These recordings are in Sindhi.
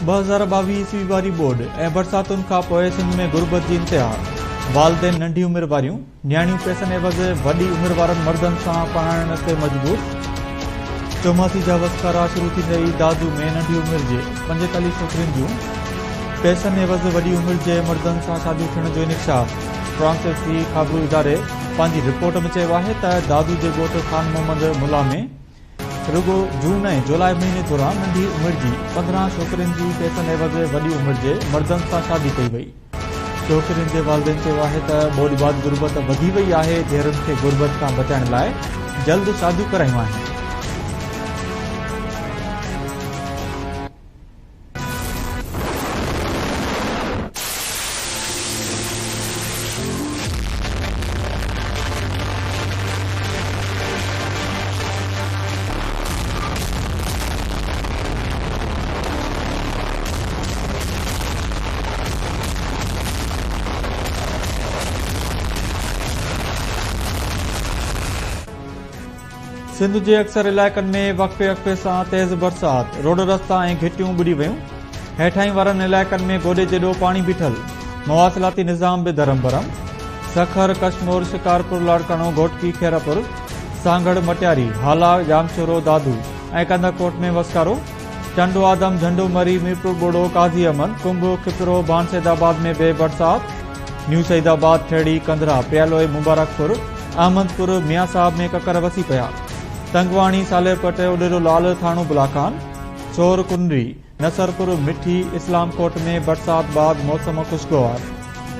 2022 عيسوي واري ٻوڏ ۽ برساتن کان پوء سنڌ ۾ غربت جي انتها، والدين ننڍي عمر واريون نياڻيون پئسن عيوض وڏي عمر وارن مردن سان پرڻائڻ تي مجبور، چوماسي جا وسڪارا شروع ٿيندي ئي دادو ۾ ننڍي عمر جي 45 ڇوڪرين جون پئسن عيوض وڏي عمر جي مردن سان شاديون ٿيڻ جو انڪشاف، فرانسيسي خابرو اداري پنهنجي رپورٽ ۾ چيو آهي ته دادو جي ڳوٺ خان محمد ملاح ۾ رڳو جون ۽ جولاء مهيني دوران ننڍي عمر جي 15 ڇوڪرين جي پئسن عيوض وڏي عمر جي مردن سان شادي ڪئي وئي. ڇوڪرين جي والدين چيو آهي ته ٻوڏ بعد غربت وڌي وئي آهي، ڌيئرن کي غربت کان بچائڻ لاء جلد شاديون ڪرايون آهن. سنڌ جي اڪثر علائقن ۾ وقفي وقفي سان تيز برسات، روڊ رستا ۽ گهٽيون ٻڏي ويون، هيٺاهين وارن علائقن ۾ گوڏي جيڏو پاڻي بيٺل، مواصلاتي نظام به درهم برهم، سکر، ڪشمور، شڪارپور، لاڙڪاڻو، گهوٽڪي، خيرپور، سانگهڙ، مٽياري، هالا، ڄامشورو، دادو ۽ ڪنڌڪوٽ ۾ وسڪارو، ٽنڊو آدم، جهنڊو مري، ميرپور ٻوڙو، قاضي احمد، ڪنب، کپرو، ڀان سيد آباد ۾ به برسات، نيو سعيد آباد، ٺيڙهي، ڪنڌرا، پيالوئي، مبارڪپور، احمد پور، ميان صاحب ۾ ڪڪر وسي پيا. تنگواڻي، صالح پٽ، اڏيرو لال، ٿاڻو بلاخان، سور ڪنري، نصرپور، مٺي، اسلام ڪوٽ ۾ برسات بعد موسم خوشگوار.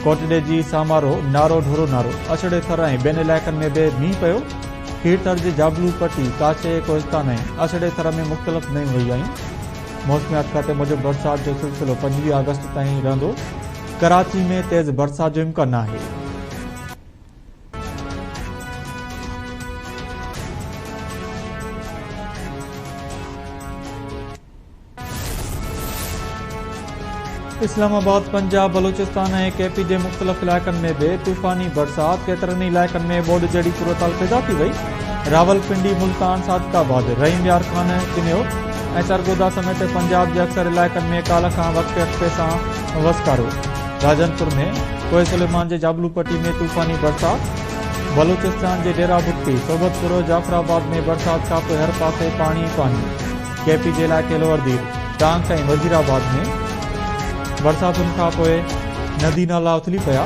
ڪوٽڏيجي، سامارو، نارو ڍورو نارو، اڇڙي ٿر ۽ ٻين علائقن ۾ به مينهن پيو. کيرٿر جي جابلو پٽي، ڪاڇي، ڪوهستان ۽ اڇڙي ٿر ۾ مختلف نيون وهي آيون. موسميات کاتي موجب برسات جو سلسلو 25 آگسٽ تائين رهندو. ڪراچي ۾ تيز برسات جو امڪان آهي. اسلام آباد، پنجاب، بلوچستان ۽ ڪي پي جي مختلف علائقن ۾ به طوفاني برسات، ڪيترن ئي علائقن ۾ ٻوڏ جهڙي صورتحال پيدا ٿي وئي، راولپنڊي، ملتان، صادق آباد، رحيم يار خان، چنيوٽ ۽ سرگوڌا سميت پنجاب جي اڪثر علائقن ۾ ڪالهه کان وقفي وقفي سان وسڪارو، راجنپور ۾ ڪوهه سليمان جي جابلو پٽي ۾ طوفاني برسات، بلوچستان جي ڊيرا بگٽي، صحبت پور، جعفر آباد ۾ برسات کانپوء هر پاسي پاڻي ئي پاڻي، ڪي پي جي علائقي لوئر دير، ٽانڪ ۽ وزير آباد ۾ برساتن کانپوء ندي نالا اٿلي پيا،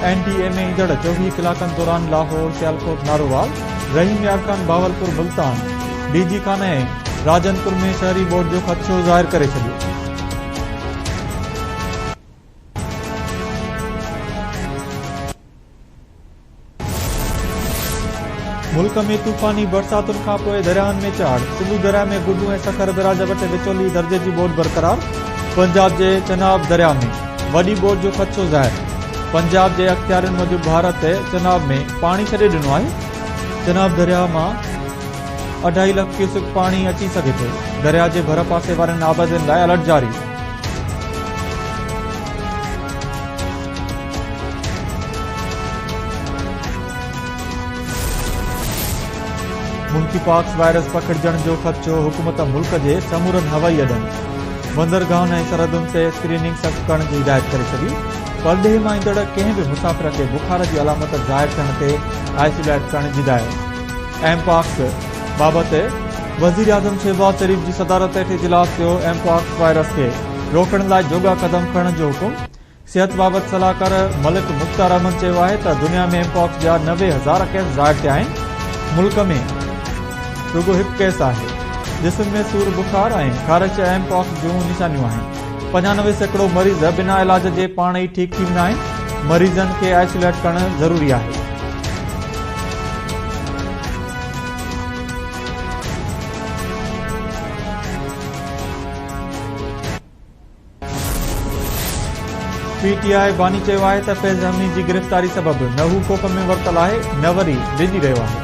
اين ڊي ايم اي ايندڙ 24 ڪلاڪن دوران لاهور، سيالڪوٽ، نارووال، رحيم يار خان، بهاولپور، ملتان، ڊي جي خان ۽ راجنپور ۾ شهري ٻوڏ جو خدشو ظاهر ڪري ڇڏيو. ملڪ ۾ طوفاني برساتن کانپوء درياهن ۾ چاڙهه، سنڌو درياهه ۾ گڊو ۽ سکر بئراج وٽ وچولي درجي جي ٻوڏ برقرار، پنجاب جي چناب درياهه ۾ وڏي ٻوڏ جو خدشو ظاهر، پنجاب جي اختيارين موجب ڀارت چناب ۾ پاڻي ڇڏي ڏنو آهي، چناب درياهه مان اڍائي لک ڪيوسڪ پاڻي اچي سگهي ٿو، درياهه جي ڀرپاسي وارين آبادين لاء الرٽ جاري. منڪي پاڪس وائرس پکڙجڻ جو خدشو، حڪومت ملڪ جي سمورن هوائي اڏن، بندرگاهن ۽ سرحدن تي اسڪريننگ سخت ڪرڻ جي هدايت ڪري ڇڏي، پرڏيهه مان ايندڙ ڪنهن به مسافر کي بخار جي علامت ظاهر ٿيڻ تي آئسوليٽ ڪرڻ جي هدايت. ايم پاڪس بابت وزيراعظم شهباز شريف جي صدارت هيٺ اجلاس ٿيو، ايم پاڪس وائرس کي روڪڻ لاء جوڳا قدم کڻڻ جو حڪم، صحت بابت صلاحڪار ملڪ مختار احمد چيو آهي ته دنيا ۾ ايم پاڪس جا 90 هزار ڪيس ظاهر ٿيا آهن، ملڪ ۾ رڳو هڪ ڪيس آهي، جسم ۾ سور، بخار ۽ خارش ايم پاڪس جون نشانيون آهن، 95% مريض بنا علاج جي پاڻ ئي ٺيڪ ٿي ويندا آهن، مريضن کي آئسوليٽ ڪرڻ ضروري آهي. پي ٽي آء باني چيو آهي ته فيض حميد جي گرفتاري سبب نه هو خوف ۾ ورتل آهي نه وري ڊڄي رهيو آهي.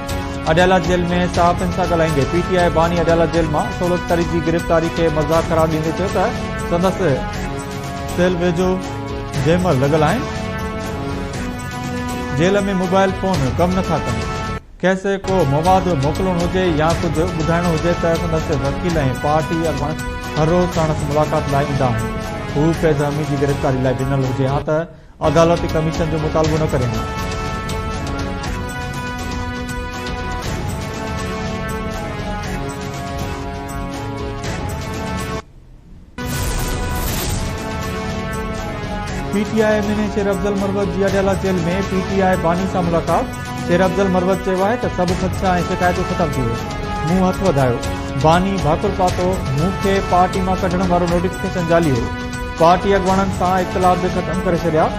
اڊيالا جيل ۾ صحافين سان ڳالهائيندي پي ٽي آء باني اڊيالا جيل مان سهولتڪاري جي گرفتاري کي مذاق قرار ڏيندي چيو ته سندس سيل ويجهو جيمر لڳل آهن، جيل ۾ موبائل فون ڪم نٿا ڪن. کيس ڪو مواد موڪلڻو هجي يا ڪجهه ٻڌائڻو هجي ته سندس وڪيل ۽ پارٽي اڳواڻ هر روز ساڻس ملاقات لاء ايندا آهن. هو فيض حميد جي گرفتاري لاء ڊنل هجي ها ته عدالتي ڪميشن جو مطالبو نه ڪري ها. P T I M N A Sher Afzal Marwat جي اڊيالا جيل ۾ پي ٽي آء باني سان ملاقات، شير افضل مروت چيو آهي ته سڀ خدشا ۽ شڪايتون ختم ٿي ويون، مون هٿ وڌايو، باني ڀاڪر پاتو، مون کي پارٽي مان ڪڍڻ وارو نوٽيفڪيشن جعلي هو، پارٽي اڳواڻن سان اختلاف به ختم ڪري ڇڏيا،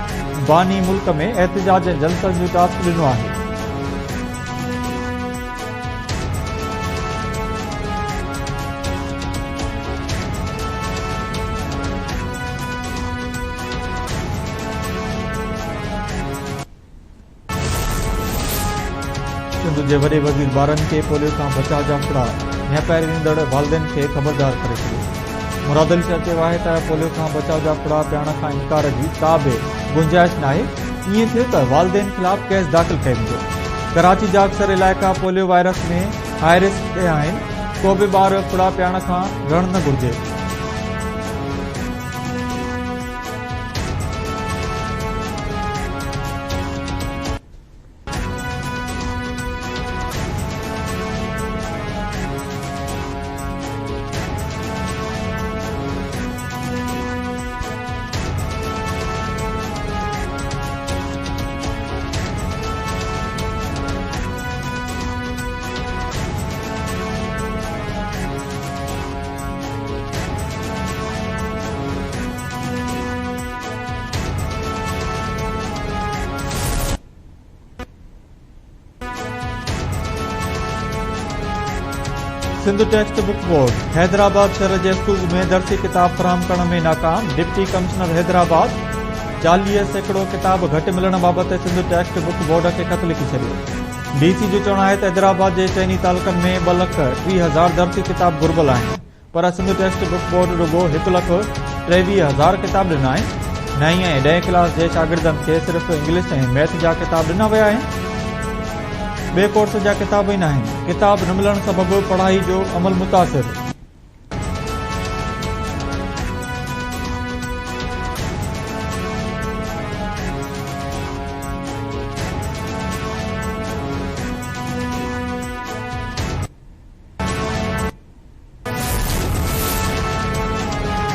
باني ملڪ ۾ احتجاج ۽ جلسن جو ٽاسڪ ڏنو آهي. سنڌ جي وڏي وزير ٻارن کي پوليو کان بچاء جا ڦڙا نه پياريندڙ والدين کي خبردار ڪري ڇڏيو. مراد علي شاهه چيو آهي ته پوليو کان بچاء جا ڦڙا پيارڻ کان انڪار جي ڪا به گنجائش ناهي، ائين ٿيو ته والدين خلاف ڪيس داخل ڪيو ويندو. ڪراچي جا اڪثر علائقا پوليو وائرس ۾ هاء رسڪ تي آهن، ڪو به ٻار ڦڙا پيارڻ کان رهڻ نه گهرجي. Sindh text book board Hyderabad شهر جي اسڪولز ۾ درسي ڪتاب فراهم ڪرڻ ۾ ناڪام، ڊپٽي ڪمشنر حيدرآباد 40% ڪتاب گهٽ ملڻ بابت سنڌ ٽيڪسٽ بڪ بورڊ کي خط لکي ڇڏيو. ڊي سي جو چوڻ آهي ته حيدرآباد جي چئني تعلقن ۾ ٻه لک 30,000 درسي ڪتاب گهربل آهن. پر سنڌ ٽيڪسٽ بڪ بورڊ رڳو هڪ لک 23 هزار ڪتاب ڏنا آهن. نائين ۽ ڏهين ڪلاس جي شاگردن کي صرف انگلش ۽ ميٿ جا ڪتاب ڏنا ويا آهن. ٻئي ڪورس جا ڪتاب ئي ناهن. ڪتاب نه ملڻ سبب پڙهائي جو عمل متاثر.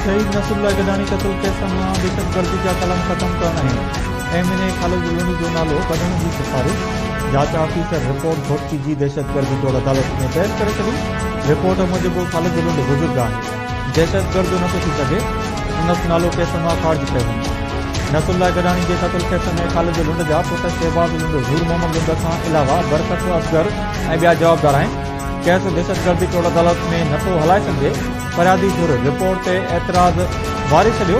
شهيد نصرالله گڏاڻي قتل ڪيس مان دهشتگردي جا قلم ختم ڪرڻ ۽ ايم اين اي خالد لنڊ جو نالو ڪڍڻ جي سفارش، جاچ آفيسر رپورٽ گهوٽڪي جي دهشتگردي ٽوڙ عدالت ۾ پيش ڪري ڇڏي، رپورٽ موجب خالد لنڊ بزرگ آهي، دهشتگرد نٿو ٿي سگهي، سندس نالو ڪيس مان خارج ڪيو وڃي. نصرالله گڏاڻي جي قتل ڪيس ۾ خالد لنڊ جا پٽ شهباز لنڊ، نور محمد لنڊ کان علاوه برڪت اصغر ۽ ٻيا جوابدار آهن. ڪيس دهشتگردي ٽوڙ عدالت ۾ نٿو هلائي سگهجي، فريادي ڌر رپورٽ تي اعتراض واري ڇڏيو،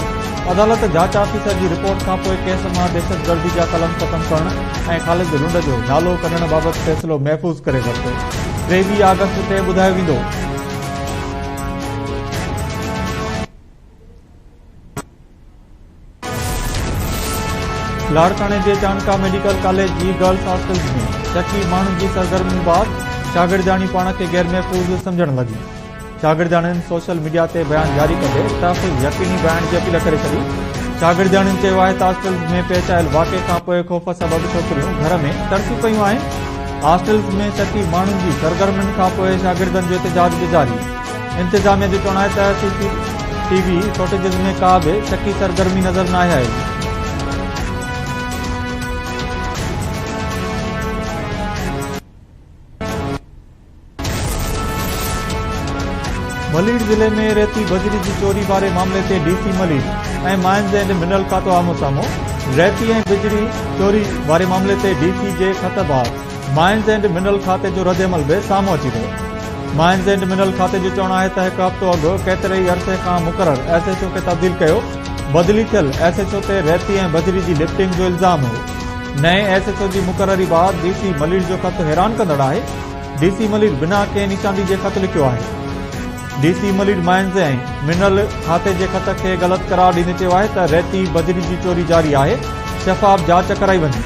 عدالت جاچ آفيسر جي رپورٽ کانپوء ڪيس مان دهشتگردي جا قلم ختم ڪرڻ ۽ خالد لنڊ جو نالو ڪڍڻ بابت فيصلو محفوظ ڪري ورتو، 23 آگسٽ تي ٻڌايو ويندو. لاڙڪاڻي جي چانڊڪا ميڊيڪل ڪاليج جي گرلس هاسٽلز ۾ شڪي ماڻهن جي سرگرمين بعد شاگردياڻيون پاڻ کي غير محفوظ سمجهڻ لڳيون. شاگردياڻين سوشل ميڊيا تي بيان جاري ڪندي تحفظ يقيني بڻائڻ جي اپيل ڪري ڇڏي. شاگردياڻين چيو آهي ته هاسٽلز ۾ پيش آيل واقعي کانپوء خوف سبب ڇوڪريون گهر ۾ ترسي پيون آهن. هاسٽلز ۾ شڪي ماڻهن جي سرگرمين کانپوء شاگردن جو احتجاج به جاري. انتظاميه جو چوڻ آهي ته سي سي ٽي وي فوٽيجز ۾ ڪا به شڪي سرگرمي نظر ناهي آئي. ملير ضلعي ۾ ريتي بجري جي چوري واري معاملي تي D C Malir ۽ mines and mineral کاتو آمهون سامهون، ريتي ۽ بجري چوري واري معاملي تي ڊي سي جي خط بعد مائنز اينڊ منرل کاتي جو ردعمل به سامهون اچي ويو. مائنز اينڊ منرل کاتي جو چوڻ آهي ته هڪ هفتو اڳ ڪيتري ئي عرصي کان مقرر ايس ايڇ او کي تبديل ڪيو، بدلي ٿيل ايس ايڇ او تي ريتي ۽ بجري جي لفٽنگ جو الزام هو. نئين ايس ايڇ او جي مقرري بعد ڊي سي ملير جو خط حيران ڪندڙ آهي، ڊي سي ملير بنا ڪنهن نشاندهي جي خط لکيو آهي. D C Malir mines ۽ mineral کاتي جي خط کي غلط قرار ڏيندي چيو آهي ته ريتي بجري جي چوري جاري آهي، شفاف جاچ ڪرائي وڃي.